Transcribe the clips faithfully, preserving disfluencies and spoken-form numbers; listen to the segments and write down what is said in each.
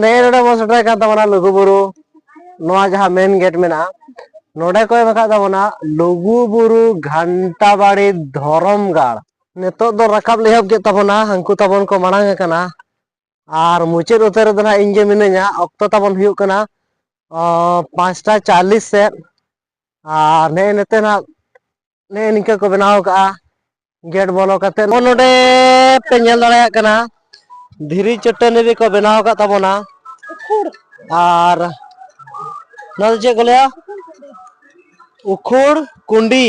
ᱛᱮᱦᱮᱧ ᱱᱚᱰᱮ ᱵᱚᱱ ᱥᱮᱴᱮᱨ ᱠᱟᱱ ᱛᱟᱵᱚᱱᱟ ᱞᱩᱜᱩᱵᱩᱨᱩ, ᱱᱚᱣᱟ ᱡᱟᱦᱟᱸ ᱢᱮᱱ ᱜᱮᱴ ᱢᱮᱱᱟᱜᱼᱟ, ᱱᱚᱰᱮ ᱠᱚ ᱮᱢ ᱟᱠᱟᱫ ᱛᱟᱵᱚᱱᱟ ᱞᱩᱜᱩᱵᱩᱨᱩ ᱜᱷᱟᱱᱴᱟᱵᱟᱲᱤ ᱫᱷᱚᱨᱚᱢ ᱜᱟᱲ᱾ ᱱᱤᱛᱚᱜ ᱫᱚ ᱨᱟᱠᱟᱵ ᱞᱮ ᱮᱦᱚᱵ ᱠᱮᱫ ᱛᱟᱵᱚᱱᱟ, ᱦᱟᱹᱱᱠᱩ ᱛᱟᱵᱚᱱ ᱠᱚ ᱢᱟᱲᱟᱝ ᱟᱠᱟᱱᱟ᱾ ᱟᱨ ᱢᱩᱪᱟᱹᱫ ᱩᱛᱟᱹᱨ ᱨᱮᱫᱚ ᱱᱟᱦᱟᱜ ᱤᱧ ᱜᱮ ᱢᱤᱱᱟᱹᱧᱟ᱾ ᱚᱠᱛᱚ ᱛᱟᱵᱚᱱ ᱦᱩᱭᱩᱜ ᱠᱟᱱᱟ, ᱟᱸ, ᱯᱟᱸᱪᱴᱟ ᱪᱟᱞᱤᱥ ᱥᱮᱫ᱾ ᱟᱨ ᱱᱮᱜᱼᱮ ᱱᱮᱛᱮ ᱱᱟᱜ ᱱᱮᱜᱼᱮ ᱱᱤᱝᱠᱟᱹ ᱠᱚ ᱵᱮᱱᱟᱣ ᱠᱟᱜᱼᱟ ᱜᱮᱴ ᱵᱚᱞᱚ ᱠᱟᱛᱮ᱾ ᱱᱚᱜᱼᱚ ᱱᱚᱰᱮ ᱯᱮ ᱧᱮᱞ ᱫᱟᱲᱮᱭᱟᱜ ᱠᱟᱱᱟ, ᱫᱷᱤᱨᱤ ᱪᱟᱹᱴᱟᱹᱱᱤ ᱨᱮᱠᱚ ᱵᱮᱱᱟᱣ ᱟᱠᱟᱫ ᱛᱟᱵᱚᱱᱟ᱾ ᱟᱨ ᱱᱚᱣᱟ ᱫᱚ ᱪᱮᱫ ᱠᱚ ᱞᱟᱹᱭᱟ? ᱩᱠᱷᱩᱲ ᱠᱩᱸᱰᱤ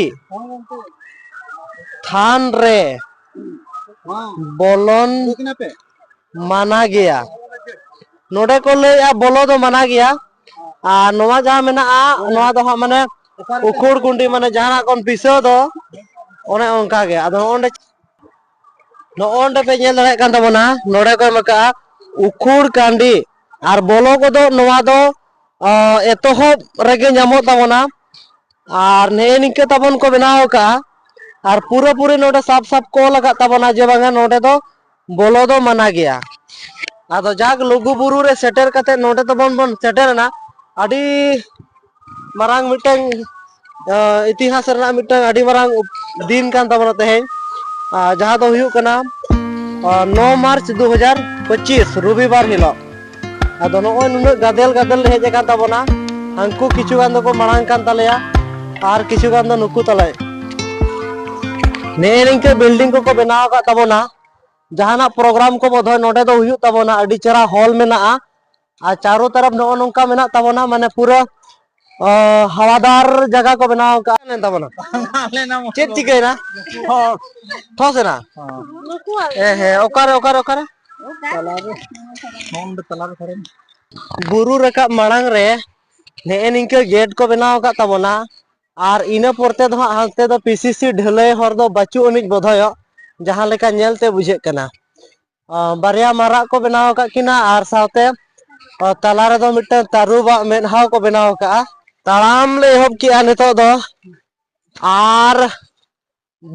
ᱛᱷᱟᱱ ᱨᱮ ᱵᱚᱞᱚᱱ ᱢᱟᱱᱟ ᱜᱮᱭᱟ᱾ ᱱᱚᱰᱮ ᱠᱚ ᱞᱟᱹᱭᱮᱜᱼᱟ ᱵᱚᱞᱚ ᱫᱚ ᱢᱟᱱᱟ ᱜᱮᱭᱟ᱾ ᱟᱨ ᱱᱚᱣᱟ ᱡᱟᱦᱟᱸ ᱢᱮᱱᱟᱜᱼᱟ, ᱱᱚᱣᱟ ᱫᱚ ᱦᱟᱸᱜ ᱢᱟᱱᱮ ᱩᱠᱷᱩᱲ ᱠᱩᱸᱰᱤ, ᱢᱟᱱᱮ ᱡᱟᱦᱟᱱᱟᱜ ᱠᱚᱢ ᱯᱤᱥᱟᱹᱣ ᱫᱚ, ᱚᱱᱮ ᱚᱱᱠᱟ ᱜᱮ᱾ ᱟᱫᱚ ᱱᱚᱜᱼᱚ ᱱᱚᱰᱮ, ᱱᱚᱜᱼᱚ ᱱᱚᱰᱮ ᱯᱮ ᱧᱮᱞ ᱫᱟᱲᱮᱭᱟᱜ ᱠᱟᱱ ᱛᱟᱵᱚᱱᱟ, ᱱᱚᱰᱮ ᱠᱚ ᱮᱢ ᱟᱠᱟᱜᱼᱟ ᱩᱠᱷᱩᱲ ᱠᱟᱸᱰᱤ᱾ ᱟᱨ ᱵᱚᱞᱚ ᱠᱚᱫᱚ ᱱᱚᱣᱟ ᱫᱚ, ᱟ, ᱮᱛᱚᱦᱚᱵ ᱨᱮᱜᱮ ᱧᱟᱢᱚᱜ ᱛᱟᱵᱚᱱᱟ᱾ ᱟᱨ ᱱᱮᱜᱼᱮ ᱱᱤᱝᱠᱟᱹ ᱛᱟᱵᱚᱱ ᱠᱚ ᱵᱮᱱᱟᱣ ᱟᱠᱟᱜᱼᱟ᱾ ᱟᱨ ᱯᱩᱨᱟᱹᱯᱩᱨᱤ ᱱᱚᱰᱮ ᱥᱟᱯ ᱥᱟᱯ ᱠᱚ ᱚᱞ ᱟᱠᱟᱫ ᱛᱟᱵᱚᱱᱟ ᱡᱮ ᱵᱟᱝᱟ ᱱᱚᱰᱮ ᱫᱚ ᱵᱚᱞᱚ ᱫᱚ ᱢᱟᱱᱟ ᱜᱮᱭᱟ᱾ ᱟᱫᱚ ᱡᱟᱠ, ᱞᱩᱜᱩ ᱵᱩᱨᱩ ᱨᱮ ᱥᱮᱴᱮᱨ ᱠᱟᱛᱮ ᱱᱚᱰᱮ ᱫᱚᱵᱚᱱ, ᱵᱚᱱ ᱥᱮᱴᱮᱨ ᱮᱱᱟ᱾ ᱟᱹᱰᱤ ᱢᱟᱨᱟᱝ ᱢᱤᱫᱴᱟᱝ, ᱟᱸ, ᱤᱛᱤᱦᱟᱥ ᱨᱮᱱᱟᱜ ᱢᱤᱫᱴᱟᱝ ᱟᱹᱰᱤ ᱢᱟᱨᱟᱝ ᱫᱤᱱ ᱠᱟᱱ ᱛᱟᱵᱚᱱᱟ ᱛᱮᱦᱮᱧ, ᱟᱨ ᱡᱟᱦᱟᱸ ᱫᱚ ᱦᱩᱭᱩᱜ ᱠᱟᱱᱟ, ᱟᱸ, ᱱᱚ ᱢᱟᱨᱪ ᱫᱩ ᱦᱟᱡᱟᱨ ᱯᱚᱸᱪᱤᱥ, ᱨᱚᱵᱤᱵᱟᱨ ᱦᱤᱞᱳᱜ᱾ ᱟᱫᱚ ᱱᱚᱜᱼᱚᱭ ᱱᱩᱱᱟᱹᱜ ᱜᱟᱫᱮᱞ ᱜᱟᱫᱮᱞ ᱞᱮ ᱦᱮᱡ ᱟᱠᱟᱱ ᱛᱟᱵᱚᱱᱟ᱾ ᱦᱟᱱᱠᱩ ᱠᱤᱪᱷᱩ ᱜᱟᱱ ᱫᱚᱠᱚ ᱢᱟᱲᱟᱝ ᱠᱟᱱ ᱛᱟᱞᱮᱭᱟ ᱟᱨ ᱠᱤᱪᱷᱩ ᱜᱟᱱ ᱫᱚ ᱱᱩᱠᱩ ᱛᱟᱞᱮ᱾ ᱱᱮᱜᱼᱮ ᱱᱤᱝᱠᱟᱹ ᱵᱤᱞᱰᱤᱝ ᱠᱚᱠᱚ ᱵᱮᱱᱟᱣ ᱟᱠᱟᱫ ᱛᱟᱵᱚᱱᱟ᱾ ᱡᱟᱦᱟᱱᱟᱜ ᱯᱨᱳᱜᱨᱟᱢ ᱠᱚ ᱵᱚᱫᱷᱚᱭ ᱱᱚᱰᱮ ᱫᱚ ᱦᱩᱭᱩᱜ ᱛᱟᱵᱚᱱᱟ, ᱟᱹᱰᱤ ᱪᱮᱦᱨᱟ ᱦᱚᱞ ᱢᱮᱱᱟᱜᱼᱟ᱾ ᱟᱨ ᱪᱟᱨᱚ ᱛᱚᱨᱚᱯ ᱱᱚᱜᱼᱚ ᱱᱚᱝᱠᱟ ᱢᱮᱱᱟᱜ ᱛᱟᱵᱚᱱᱟ, ᱢᱟᱱᱮ ᱯᱩᱨᱟᱹ, ᱚ, ᱦᱟᱣᱟᱫᱟᱨ ᱡᱟᱭᱜᱟ ᱠᱚ ᱵᱮᱱᱟᱣ ᱟᱠᱟᱫᱼᱟ᱾ ᱞᱮᱱ ᱛᱟᱵᱚᱱᱟ᱾ ᱪᱮᱫ ᱪᱤᱠᱟᱹᱭᱮᱱᱟ? ᱴᱷᱚᱥ ᱮᱱᱟ? ᱦᱮᱸ, ᱦᱮᱸ, ᱚᱠᱟᱨᱮ, ᱚᱠᱟᱨᱮ, ᱚᱠᱟᱨᱮ? ᱛᱟᱞᱟᱨᱮ᱾ ᱱᱚᱜᱼᱚ ᱱᱚᱰᱮ ᱛᱟᱞᱟᱨᱮ ᱚᱠᱟᱨᱮ? ᱵᱩᱨᱩ ᱨᱟᱠᱟᱵ ᱢᱟᱲᱟᱝ ᱨᱮ ᱱᱮᱜᱼᱮ ᱱᱤᱝᱠᱟᱹ ᱜᱮᱴ ᱠᱚ ᱵᱮᱱᱟᱣ ᱟᱠᱟᱫ ᱛᱟᱵᱚᱱᱟ᱾ ᱟᱨ ᱤᱱᱟᱹ ᱯᱚᱨᱛᱮ ᱫᱚ ᱦᱟᱸᱜ ᱦᱟᱱᱛᱮ ᱫᱚ ᱯᱤ ᱥᱤ ᱥᱤ ᱰᱷᱟᱹᱞᱟᱹᱭ ᱦᱚᱨ ᱫᱚ ᱵᱟᱹᱪᱩᱜ ᱟᱹᱱᱤᱡ ᱵᱚᱫᱷᱚᱭᱚᱜ, ᱡᱟᱦᱟᱸ ᱞᱮᱠᱟ ᱧᱮᱞ ᱛᱮ ᱵᱩᱡᱷᱟᱹᱜ ᱠᱟᱱᱟ᱾ ᱟᱸ, ᱵᱟᱨᱭᱟ ᱢᱟᱨᱟᱜ ᱠᱚ ᱵᱮᱱᱟᱣ ᱟᱠᱟᱫ ᱠᱤᱱᱟ ᱟᱨ ᱥᱟᱶᱛᱮ, ᱟᱸ, ᱛᱟᱞᱟ ᱨᱮᱫᱚ ᱢᱤᱫᱴᱟᱝ ᱛᱟᱹᱨᱩᱵᱟᱜ ᱢᱮᱫᱦᱟᱣ ᱠᱚ ᱵᱮᱱᱟᱣ ᱟᱠᱟᱫᱼᱟ᱾ ᱛᱟᱲᱟᱢ ᱞᱮ ᱮᱦᱚᱵ ᱠᱮᱜᱼᱟ ᱱᱤᱛᱚᱜ ᱫᱚ᱾ ᱟᱨ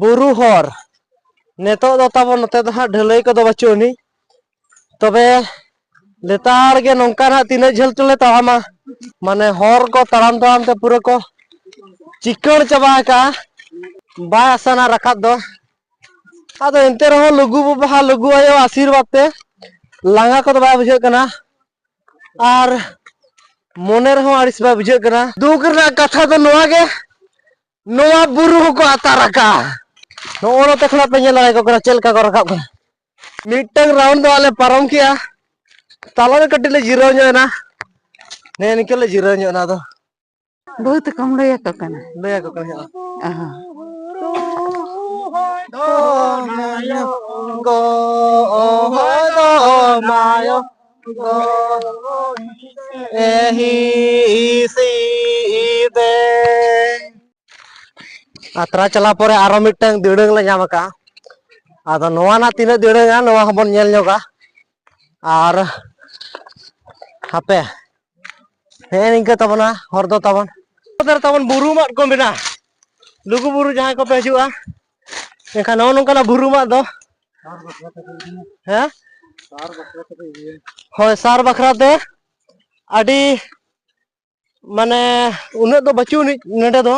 ᱵᱩᱨᱩ ᱦᱚᱨ ᱱᱤᱛᱚᱜ ᱫᱚ ᱛᱟᱵᱚᱱ ᱱᱚᱛᱮ ᱫᱚ ᱦᱟᱸᱜ ᱰᱷᱟᱹᱞᱟᱹᱭ ᱠᱚᱫᱚ ᱵᱟᱹᱪᱩᱜ ᱟᱹᱱᱤᱡ, ᱛᱚᱵᱮ ᱞᱮᱛᱟᱲ ᱜᱮ ᱱᱚᱝᱠᱟ ᱱᱟᱜ ᱛᱤᱱᱟᱹᱜ ᱡᱷᱟᱹᱞ ᱪᱚᱞᱮ ᱛᱟᱲᱟᱢᱟ, ᱢᱟᱱᱮ ᱦᱚᱨ ᱠᱚ ᱛᱟᱲᱟᱢ ᱛᱟᱲᱟᱢ ᱛᱮ ᱯᱩᱨᱟᱹ ᱠᱚ ᱪᱤᱠᱟᱹᱲ ᱪᱟᱵᱟ ᱟᱠᱟᱜᱼᱟ, ᱵᱟᱭ ᱟᱥᱟᱱᱟ ᱨᱟᱠᱟᱵ ᱫᱚ᱾ ᱟᱫᱚ ᱮᱱᱛᱮ ᱨᱮᱦᱚᱸ ᱞᱩᱜᱩ ᱵᱟᱵᱟ ᱞᱩᱜᱩ ᱟᱭᱳ ᱟᱥᱤᱨᱵᱟᱫᱽ ᱛᱮ ᱞᱟᱸᱜᱟ ᱠᱚᱫᱚ ᱵᱟᱭ ᱵᱩᱡᱷᱟᱹᱜ ᱠᱟᱱᱟ, ᱟᱨ ᱢᱚᱱᱮ ᱨᱮᱦᱚᱸ ᱟᱹᱲᱤᱥ ᱵᱟᱭ ᱵᱩᱡᱷᱟᱹᱜ ᱠᱟᱱᱟ᱾ ᱫᱩᱠ ᱨᱮᱱᱟᱜ ᱠᱟᱛᱷᱟ ᱫᱚ ᱱᱚᱣᱟ ᱜᱮ, ᱱᱚᱣᱟ ᱵᱩᱨᱩ ᱦᱚᱸᱠᱚ ᱟᱛᱟᱨ ᱟᱠᱟᱜᱼᱟ᱾ ᱱᱚᱜᱼᱚ ᱱᱚᱛᱮ ᱠᱷᱚᱱᱟᱜ ᱯᱮ ᱧᱮᱞ ᱫᱟᱲᱮᱭᱟᱠᱚ ᱠᱟᱱᱟ ᱪᱮᱫ ᱞᱮᱠᱟ ᱠᱚ ᱨᱟᱠᱟᱵ ᱠᱟᱱᱟ᱾ ᱢᱤᱫᱴᱟᱝ ᱨᱟᱣᱩᱱᱰ ᱫᱚ ᱟᱞᱮ ᱯᱟᱨᱚᱢ ᱠᱮᱜᱼᱟ, ᱛᱟᱞᱟ ᱨᱮ ᱠᱟᱹᱴᱤᱡ ᱞᱮ ᱡᱤᱨᱟᱹᱣ ᱧᱚᱜ ᱮᱱᱟ᱾ ᱱᱮ ᱱᱤᱝᱠᱟᱹ ᱞᱮ ᱡᱤᱨᱟᱹᱣ ᱧᱚᱜ ᱮᱱᱟ᱾ ᱟᱫᱚ ᱵᱟᱹᱦᱩ ᱛᱟᱠᱚᱢ ᱞᱟᱹᱭ ᱟᱠᱚ ᱠᱟᱱᱟ᱾ ᱞᱟᱹᱭ ᱟᱠᱚ ᱠᱟᱱᱟ, ᱦᱮᱸ᱾ ᱚᱦᱚᱸ᱾ ᱫᱚ ᱢᱟᱭᱚ ᱜᱚ, ᱚᱦᱚᱭ ᱫᱚ ᱢᱟᱭᱚ ᱜᱚ, ᱮᱦᱤ ᱥᱤ ᱫᱮ᱾ ᱟᱛᱨᱟ ᱪᱟᱞᱟᱣ ᱯᱚᱨᱮ ᱟᱨᱚ ᱢᱤᱫᱴᱟᱝ ᱫᱤᱲᱟᱹᱝ ᱞᱮ ᱧᱟᱢ ᱟᱠᱟᱫᱼᱟ᱾ ᱟᱫᱚ ᱱᱚᱣᱟ ᱱᱟᱜ ᱛᱤᱱᱟᱹᱜ ᱫᱤᱲᱟᱹᱝᱟ, ᱱᱚᱣᱟ ᱦᱚᱸᱵᱚᱱ ᱧᱮᱞ ᱧᱚᱜᱟ᱾ ᱟᱨ ᱦᱟᱯᱮ, ᱦᱮᱸ, ᱱᱤᱝᱠᱟᱹ ᱛᱟᱵᱚᱱᱟ ᱦᱚᱨ ᱫᱚ ᱛᱟᱵᱚᱱ᱾ ᱱᱚᱛᱮ ᱨᱮ ᱛᱟᱵᱚᱱ ᱵᱩᱨᱩ ᱢᱟᱫ ᱠᱚ ᱢᱮᱱᱟᱜᱼᱟ᱾ ᱞᱩᱜᱩ ᱵᱩᱨᱩ ᱡᱟᱦᱟᱸᱭ ᱠᱚᱯᱮ ᱦᱤᱡᱩᱜᱼᱟ, ᱮᱱᱠᱷᱟᱱ ᱱᱚᱜᱼᱚ ᱱᱚᱝᱠᱟᱱᱟᱜ ᱵᱩᱨᱩ ᱢᱟᱫ ᱫᱚ, ᱦᱮᱸ, ᱦᱳᱭ, ᱥᱟᱨ ᱵᱟᱠᱷᱨᱟ ᱛᱮ ᱟᱹᱰᱤ, ᱢᱟᱱᱮ, ᱩᱱᱟᱹᱜ ᱫᱚ ᱵᱟᱹᱪᱩᱜ ᱟᱹᱱᱤᱡ ᱱᱚᱰᱮ ᱫᱚ,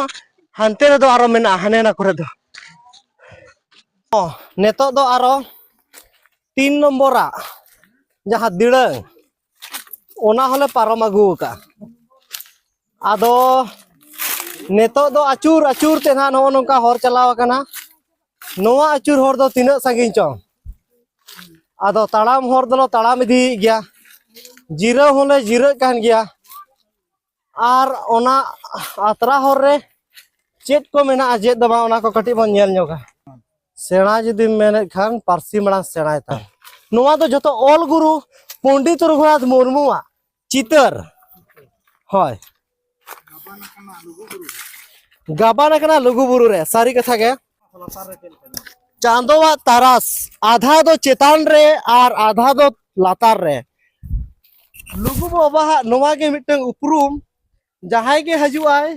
ᱦᱟᱱᱛᱮ ᱨᱮᱫᱚ ᱟᱨᱚ ᱢᱮᱱᱟᱜᱼᱟ, ᱦᱟᱱᱮ ᱦᱟᱱᱟ ᱠᱚᱨᱮ ᱫᱚ᱾ ᱚ, ᱱᱤᱛᱚᱜ ᱫᱚ ᱟᱨᱚ ᱛᱤᱱ ᱱᱚᱢᱵᱚᱨᱟᱜ ᱡᱟᱦᱟᱸ ᱫᱤᱲᱟᱹᱝ, ᱚᱱᱟ ᱦᱚᱸᱞᱮ ᱯᱟᱨᱚᱢ ᱟᱹᱜᱩ ᱟᱠᱟᱫᱼᱟ᱾ ᱟᱫᱚ ᱱᱤᱛᱚᱜ ᱫᱚ ᱟᱹᱪᱩᱨ ᱟᱹᱪᱩᱨ ᱛᱮ ᱱᱟᱦᱟᱜ ᱱᱚᱜᱼᱚ ᱱᱚᱝᱠᱟ ᱦᱚᱨ ᱪᱟᱞᱟᱣ ᱟᱠᱟᱱᱟ᱾ ᱱᱚᱣᱟ ᱟᱹᱪᱩᱨ ᱦᱚᱨ ᱫᱚ ᱛᱤᱱᱟᱹᱜ ᱥᱟᱺᱜᱤᱧ ᱪᱚᱝ? ᱟᱫᱚ ᱛᱟᱲᱟᱢ ᱦᱚᱨ ᱫᱚᱞᱮ ᱛᱟᱲᱟᱢ ᱤᱫᱤᱭᱮᱫ ᱜᱮᱭᱟ, ᱡᱤᱨᱟᱹᱣ ᱦᱚᱸᱞᱮ ᱡᱤᱨᱟᱹᱜ ᱠᱟᱱ ᱜᱮᱭᱟ᱾ ᱟᱨ ᱚᱱᱟ ᱟᱛᱨᱟ ᱦᱚᱨ ᱨᱮ ᱪᱮᱫ ᱠᱚ ᱢᱮᱱᱟᱜᱼᱟ, ᱪᱮᱫ ᱫᱚ ᱵᱟᱝ, ᱚᱱᱟ ᱠᱚ ᱠᱟᱹᱴᱤᱡ ᱵᱚᱱ ᱧᱮᱞ ᱧᱚᱜᱟ᱾ ᱥᱮᱬᱟ ᱡᱩᱫᱤᱢ ᱢᱮᱱᱮᱫ ᱠᱷᱟᱱ, ᱯᱟᱹᱨᱥᱤ ᱢᱟᱲᱟᱝ ᱥᱮᱬᱟᱭ ᱛᱟᱢ᱾ ᱱᱚᱣᱟ ᱫᱚ ᱡᱷᱚᱛᱚ ᱚᱞ ᱜᱩᱨᱩ ᱯᱚᱱᱰᱤᱛ ᱨᱚᱜᱷᱩᱱᱟᱛᱷ ᱢᱩᱨᱢᱩᱣᱟᱜ ᱪᱤᱛᱟᱹᱨ᱾ ᱦᱳᱭ, ᱜᱟᱵᱟᱱ ᱟᱠᱟᱱᱟ ᱞᱩᱜᱩ ᱵᱩᱨᱩ ᱨᱮ, ᱥᱟᱹᱨᱤ ᱠᱟᱛᱷᱟ ᱜᱮ᱾ ᱪᱟᱸᱫᱚᱣᱟᱜ ᱛᱟᱨᱟᱥ, ᱟᱫᱷᱟ ᱫᱚ ᱪᱮᱛᱟᱱ ᱨᱮ ᱟᱨ ᱟᱫᱷᱟ ᱫᱚ ᱞᱟᱛᱟᱨ ᱨᱮ᱾ ᱞᱩᱜᱩ ᱵᱟᱵᱟᱣᱟᱜ ᱱᱚᱣᱟ ᱜᱮ ᱢᱤᱫᱴᱟᱝ ᱩᱯᱨᱩᱢ, ᱡᱟᱦᱟᱸᱭ ᱜᱮ ᱦᱤᱡᱩᱜ ᱟᱭ,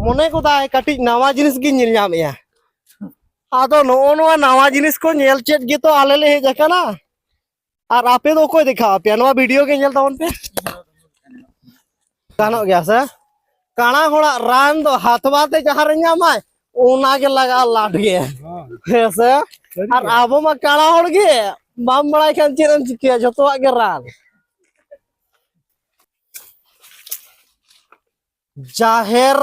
ᱢᱚᱱᱮ ᱜᱚᱫᱟᱭ ᱠᱟᱹᱴᱤᱡ ᱱᱟᱣᱟ ᱡᱤᱱᱤᱥ ᱜᱤᱧ ᱧᱮᱞ ᱧᱟᱢᱮᱜᱼᱟ᱾ ᱟᱫᱚ ᱱᱚᱜᱼᱚ ᱱᱚᱣᱟ ᱱᱟᱣᱟ ᱡᱤᱱᱤᱥ ᱠᱚ ᱧᱮᱞ ᱪᱮᱫ ᱜᱮᱛᱚ ᱟᱞᱮ ᱞᱮ ᱦᱮᱡ ᱟᱠᱟᱱᱟ᱾ ᱟᱨ ᱟᱯᱮ ᱫᱚ ᱚᱠᱚᱭ ᱫᱮᱠᱷᱟᱣ ᱟᱯᱮᱭᱟ? ᱱᱚᱣᱟ ᱵᱷᱤᱰᱤᱭᱳ ᱜᱮ ᱧᱮᱞ ᱛᱟᱵᱚᱱ ᱯᱮ᱾ ᱜᱟᱱᱚᱜ ᱜᱮᱭᱟ ᱥᱮ? ᱠᱟᱬᱟ ᱦᱚᱲᱟᱜ ᱨᱟᱱ ᱫᱚ ᱦᱟᱛᱣᱟ ᱛᱮ ᱡᱟᱦᱟᱸ ᱨᱮ ᱧᱟᱢᱟᱭ, ᱚᱱᱟ ᱜᱮ ᱞᱟᱜᱟᱜᱼᱟ ᱞᱟᱴ ᱜᱮ᱾ ᱦᱮᱸ ᱥᱮ? ᱟᱨ ᱟᱵᱚ ᱢᱟ ᱠᱟᱬᱟ ᱦᱚᱲ ᱜᱮ, ᱵᱟᱢ ᱵᱟᱲᱟᱭ ᱠᱷᱟᱱ ᱪᱮᱫ ᱮᱢ ᱪᱤᱠᱟᱹᱭᱟ? ᱡᱷᱚᱛᱚᱣᱟᱜ ᱜᱮ ᱨᱟᱱ᱾ ᱡᱟᱦᱮᱨ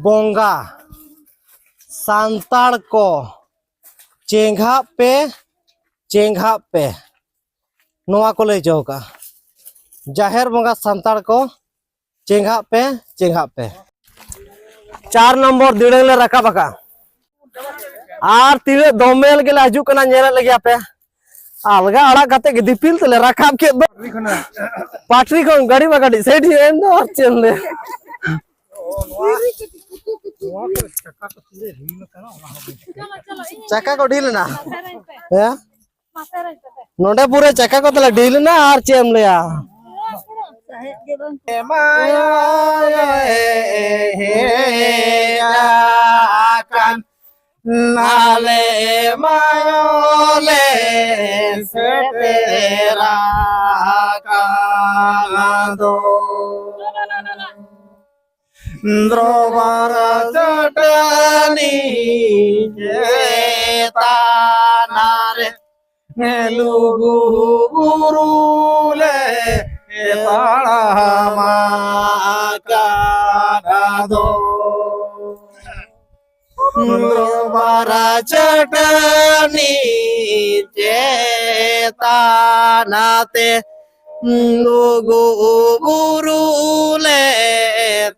ᱵᱚᱸᱜᱟ ᱥᱟᱱᱛᱟᱲ ᱠᱚ ᱪᱮᱸᱜᱷᱟᱜ ᱯᱮ, ᱪᱮᱸᱜᱷᱟᱜ ᱯᱮ, ᱱᱚᱣᱟ ᱠᱚ ᱞᱟᱹᱭ ᱦᱚᱪᱚ ᱠᱟᱜᱼᱟ᱾ ᱡᱟᱦᱮᱨ ᱵᱚᱸᱜᱟ ᱥᱟᱱᱛᱟᱲ ᱠᱚ ᱪᱮᱸᱜᱷᱟᱜ ᱯᱮ, ᱪᱮᱸᱜᱷᱟᱜ ᱯᱮ᱾ ᱪᱟᱨ ᱱᱚᱢᱵᱚᱨ ᱫᱤᱲᱟᱹᱝ ᱞᱮ ᱨᱟᱠᱟᱵ ᱟᱠᱟᱫᱼᱟ᱾ ᱟᱨ ᱛᱤᱱᱟᱹᱜ ᱫᱚᱢᱮᱞ ᱜᱮᱞᱮ ᱦᱤᱡᱩᱜ ᱠᱟᱱᱟ, ᱧᱮᱞᱮᱫ ᱞᱮᱜᱮᱭᱟ ᱯᱮ᱾ ᱟᱞᱜᱟ ᱟᱲᱟᱜ ᱠᱟᱛᱮ ᱜᱮ ᱫᱤᱯᱤᱞ ᱛᱮᱞᱮ ᱨᱟᱠᱟᱵ ᱠᱮᱫ ᱫᱚ᱾ ᱯᱟᱴᱨᱤ ᱠᱷᱚᱱ ᱜᱟᱹᱰᱤ ᱢᱟ ᱠᱟᱹᱴᱤᱡ ᱥᱟᱭᱤᱰ ᱦᱩᱭᱩᱜ ᱮᱱ ᱫᱚ, ᱟᱨ ᱪᱮᱫ ᱮᱢ ᱞᱟᱹᱭᱟ? ᱪᱟᱠᱟ ᱠᱚ ᱰᱷᱤᱞ ᱮᱱᱟ᱾ ᱦᱮᱸ? ᱱᱚᱰᱮ ᱯᱩᱨᱟᱹ ᱪᱟᱠᱟ ᱠᱚ ᱛᱟᱞᱮ ᱰᱷᱤᱞ ᱮᱱᱟ, ᱟᱨ ᱪᱮᱫ ᱮᱢ ᱞᱟᱹᱭᱟ? ᱮᱢᱟᱭᱟ ᱟᱠᱟᱱ ᱱᱟᱞᱮ ᱢᱟᱭᱚᱞᱮ ᱥᱮᱴᱮᱨᱟ ᱠᱟᱱᱟ ᱫᱚ᱾ ᱫᱨᱚᱵᱟᱨ ᱪᱟᱹᱴᱟᱹᱱᱤ ᱪᱮᱛᱟᱱ ᱨᱮ ᱞᱩᱜᱩ ᱵᱩᱨᱩ ᱞᱮ ᱛᱟᱲᱟᱢᱟ ᱠᱟᱰᱟ ᱫᱚ᱾ ᱫᱨᱚᱵᱟᱨ ᱪᱟᱹᱴᱟᱹᱱᱤ ᱪᱮᱛᱟᱱ ᱛᱮ ᱞᱩᱜᱩ ᱵᱩᱨᱩ ᱞᱮ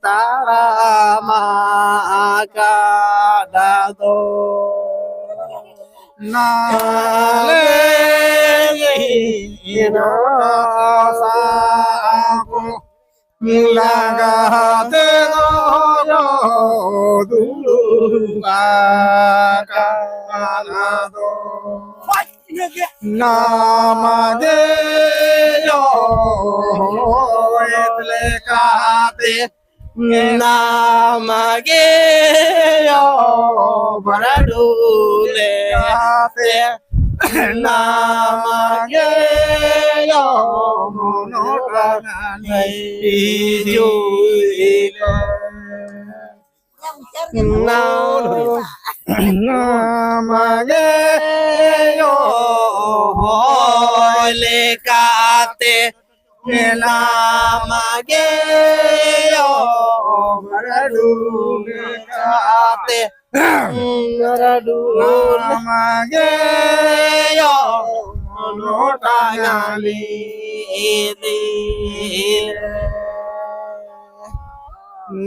ᱛᱟᱲᱟᱢᱟ ᱠᱟᱰᱟ ᱫᱚ᱾ ᱱᱟᱞᱮ ᱞᱟᱸᱜᱟ ᱛᱮᱫᱚ ᱫᱩᱲᱩᱵ ᱟᱠᱟᱱᱟ ᱫᱚ᱾ ᱱᱟᱢ ᱜᱮ ᱭᱚ ᱞᱮᱠᱟᱛᱮ, ᱱᱟᱢ ᱜᱮ ᱭᱚ ᱵᱷᱨᱟᱰᱩ ᱞᱮᱠᱟᱛᱮ, ᱱᱟᱢᱟᱜᱮ ᱭᱚᱢᱚᱱᱚ ᱨᱟᱱᱤ ᱡᱩᱭᱤᱞᱮ᱾ ᱱᱟᱢᱟᱜᱮ ᱭᱚ ᱦᱚᱭ ᱞᱮᱠᱟᱛᱮ ᱱᱟᱢᱟᱜᱮ ᱭᱚ ᱵᱟᱨᱟᱰᱩ ᱞᱮᱠᱟᱛᱮ ᱵᱟᱨᱟᱰᱩ ᱱᱟᱢᱟᱜᱮ ᱭᱚ ᱞᱚᱴᱟᱝᱟᱞᱤ ᱤᱫᱤ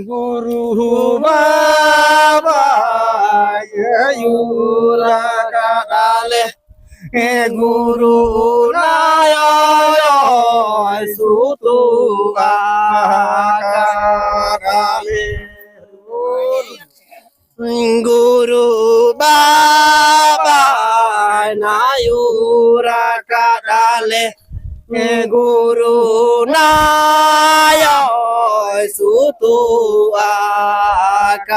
ᱜᱩᱨᱩ ᱵᱟᱵᱟ ᱟᱹᱭᱩᱨ ᱟᱠᱟᱫᱟᱞᱮ᱾ ᱜᱩᱨᱩ ᱱᱟᱭᱚᱭ ᱥᱩᱛᱩ ᱟᱠᱟᱫᱟᱞᱮ᱾ ᱜᱩᱨᱩ ᱵᱟᱵᱟ ᱱᱟᱭᱩᱨ ᱟᱠᱟᱫᱟᱞᱮ᱾ ᱜᱩᱨᱩ ᱱᱟᱭᱚᱭ ᱥᱩᱛᱩ ᱟᱠᱟᱫ